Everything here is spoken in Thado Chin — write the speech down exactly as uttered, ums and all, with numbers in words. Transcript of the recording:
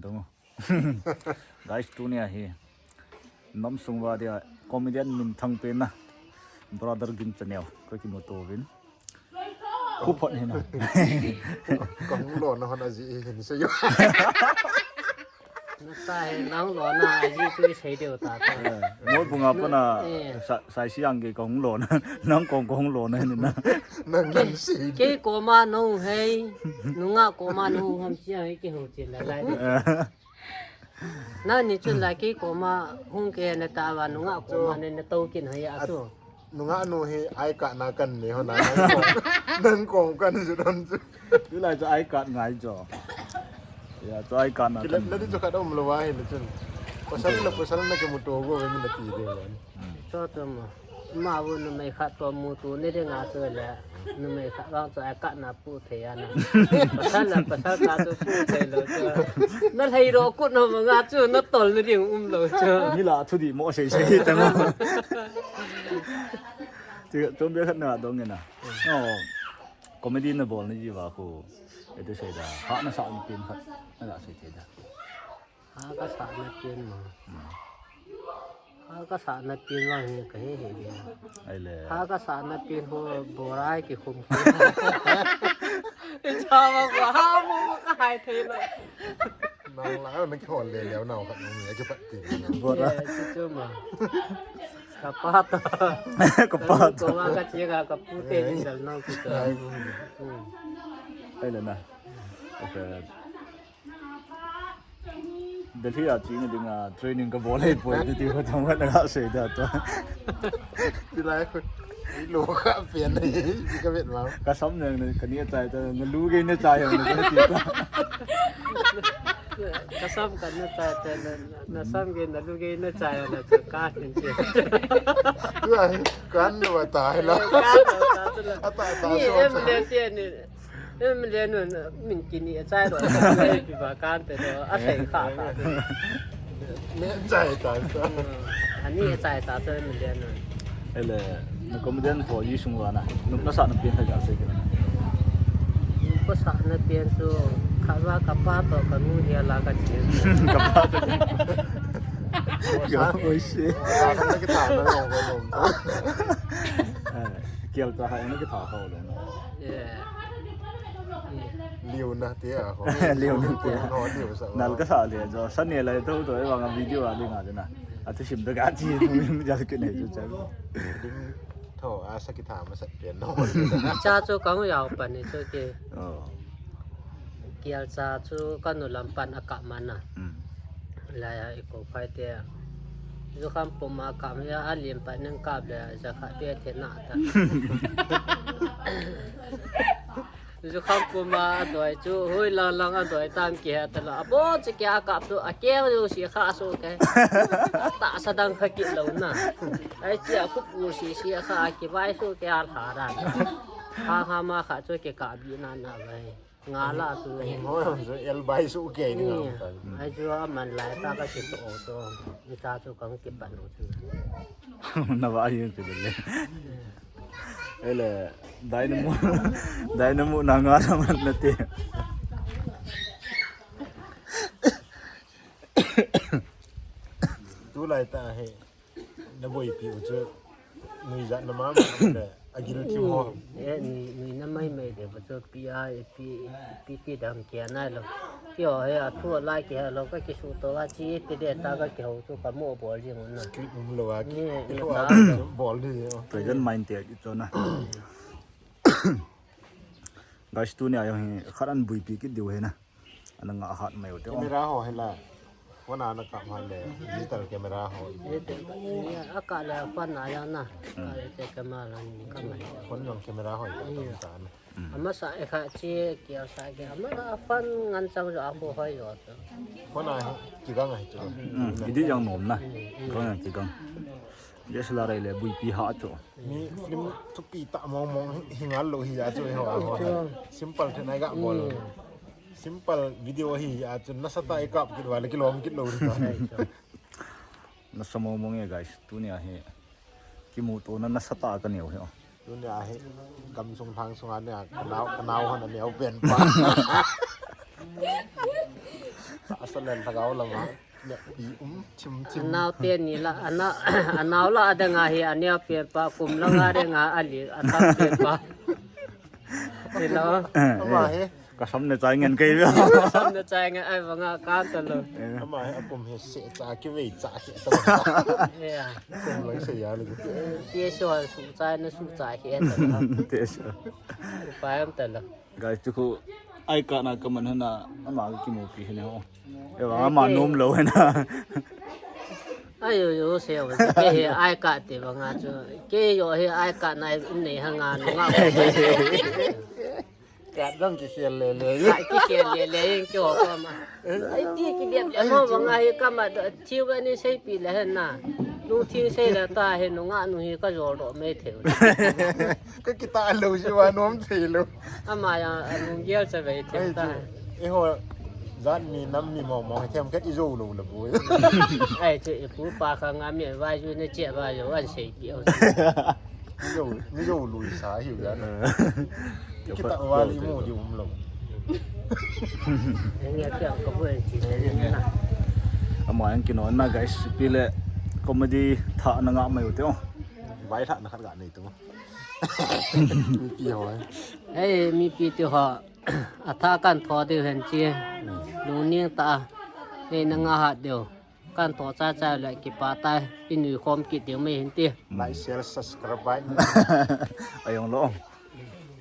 Dong. Guys, tunia hi nam sung uva dia comedian minthang pen na, brother Gin Channel, ka kimuto uvin. Khu phot hi na. Ka hung lona hon aji hin sei u. Nasa he nang lona aji chu sei deu ta ta. Mo bunga pana. Eh. Sa, sai siang ke ka hung lona. Nang kong ka hung lona ni na. Nang nang sei. Kei koma nahung hei. Nungah koma nahung ham chi hei kihou chin la lai. Nani chun la kei koma hung ke na ta va nungah koma ne na tou kin hei a chu. Nungah nu hi ai ka na kan ni ho na nang kong, nang kong kan ju don chu. Tulai chu ai ka ngai jo. Ya, chu ai ka na kan. Kilep na di chu ka dom lo wa hi na chun. Pasal na pasal na kimuto go ve ni na ti de wan. Cho cho ma. Ma vu numei khat to muto ni de nga chu le. Numei khat vang chu ai ka na pu thei a na. Pasal la pasal ka chu pu thei lo chu. Na lhei ro kut no ma nga chu na tol ni ding um lo chu. Ni la thu di mo sei sei ta mo. Ti chom be khat na dong nge na. Oh. Comedy na bol ni ji va khu. E tu sei da. Ha na sa ni pin khat. Na la sei te da. Ha ka sa na pin ma. Hmm. Ha ka sa na pin vang hi ka he he dia. Ai le. Ha ka sa na pin ho borai ki khum. Cha ma ko ha mo ka hai thei lo. Nang la na ki hol le le na ka ni ki pat ti. Bora. Ye, chu chu ma. Ka pa ta. Ka pa ta. Ko ma ka chi ka ka pu te ni dal na ku ta. Ai. Hmm. Ai le na. Okay. Delhi a ching ding a training ka bol hei poi ti ti ko thang ka na sei da to. Ti lai ko. Lo ka pian nei, ti ka vet ma. Ka sam ne, ne, ka ni a chai ta, na lu ge ne chai ne, ka ti ta. Ka sam ka na chai ta, na, na sam ge, na lu ge ne chai na, chu ka hin ti. Tu ai, kan lo ta la. Ka lo ta chu la. Ata ta. Ni so em ta. Le ti ni. Em le nun, min kini a chai ro, pi ba kan te ro, a sei kha kha. Ne chai ta ta. Ani a chai ta ta min le nun. Ele, na comedian tho yi sung wa na. Nu na sa na pin ha ja sei ke na. Ko sa na pin chu, kha wa ka pa to ka nu he la ka chi. Ka pa to. Yo, oi shi. Sa na ki ta na lo ko lo. Eh, kial ta ha na ki ta ha lo na. Yeah. Liu na te a ho. Liu na te a. Ho liu sa. Nal ka sa le jo. Sa ne lai to to e vang video a ding a na. A tu sim da ga ti tu mi ja ke ne jo cha. Tho a sa ki tha ma sa pian no. Cha chu ka ngu yau pan ni chu ke. Oh. Kial cha chu ka nu lam pan a ka ma na. Hmm. Lai a i ko phai te. Zu kham pum a ka ma ya a lim pa nang ka bia za kha pe te na ta. Zu kham puma a doi chu, hui lang lang a doi tam ki he ta lo. A bo chu ki a kap tu, a keng lu si kha su ke. Ta sa dang kha ki lo na. Ai chi a khup u si si kha a ki vai su ke a lha dan. Ha ha ma kha chu ki ka bi na na vai. Nga la chu. Hoi hoi chu el bai su ke ni. Ai chu a man lai ta ka chi chu o chu. Ni ta chu kang ki pan u chu. Na va yin chu le. Ele, dynamo, dynamo na nga na man na te. Tu lai ta he, na boi pi u chu, nui ja na ma ma le, a gil ki mo. E, ni, ni na mai mai de, ba chu pi a, pi, pi ki dam kia nai lo. Ki ho he, a thu a lai ki he lo, ka ki su to a chi, ti de ta ka ki ho chu, ka mo bol jing na. Ki um lo a ki, ni, ki ni ho ta a bol ni. Present mind te, chu na. Guys, tunia jong hi khat an buipi kit diu hi na. Ana nga hat mai u te. Camera ho hi la. Phone ana kap han le digital camera ho. A ka le phone a jong na. Ka le te camera ni ka mai. Phone jong camera ho ka tam ta na. Ama sa e kha chi kia sa ke ama na phone ngan chang jo a ko hoi jo. Phone a hi ki gang a hi chu. Idi jong nom na. Ko na ki gang. Yes la rai le buipi ha chu. Mi film thupi ta mong mong hi ngal lo hi a chu ho a ho. Simple the nai ga bol. Simple video hi a chu nasa ta i kap kit wa le ki lom kit lo ri ta. Nasa mong mong e guys, tunia hi. Kimuto na nasa ta ka neo hi. Tunia hi. Kam sung thang sung a nia, ka nau, ka nau han a neo pen pa. Asa lel thagau lama. Nepi um chim chim. Anau te ni la, ana, anau la adang a hi, aneo pen pa, kum la nga ding a, ali, atam pen pa. Hello. Ama he. Ka sam ne chai ngen kei ve. Sam ne chai ngen ai vanga kan ta lo. Ama he akum he se cha ki vei cha se ta. Ya. Kum lang se ya le. Te so su chai na su chai he ta lo. Te so. Upai am ta lo. Guys, tu khu ai ka na ka man hana ama ki mu pi hene ho. Ewa ama nom lo hena. Ayo yo se wa ke he ai ka te ba nga chu. Ke yo he ai ka na in nei ha nga no nga. Ka dang ki khel le le. Ka ki khel le le yin ki ho ko ma. Ai ti ki dep le mo ba nga he ka ma do thi wa ni sei pi le hena. Lu thi sei la ta he no nga nu he ka jo do me the. Ka kita lo si wa nom thei lo. Ama ya anung gel sa ve them ta. Ai, ti. Eiho, zat mi nam mi mong mong them kat i zo lo la boi. Ai, ti, i pu pa kha nga mi vai ju ne che ba yo an sei ki o. Mi zo, mi zo lui sa hi ya na. Kita wa li mo di um lo. Nge kya ka boi chi ne na. Ama yang kino na guys, pi le comedy tha na nga mai u te o. Vai tha na khat ga nei tu. Mipi ho. Hei, mipi ti ho. Atha kan tho diu hen chi. Lungning ta. Hei, na nga hat diu. Kan tho cha cha le kipa ta. I nui khom kit diu mai hin ti. Like, share, subscribe. Ayong lo.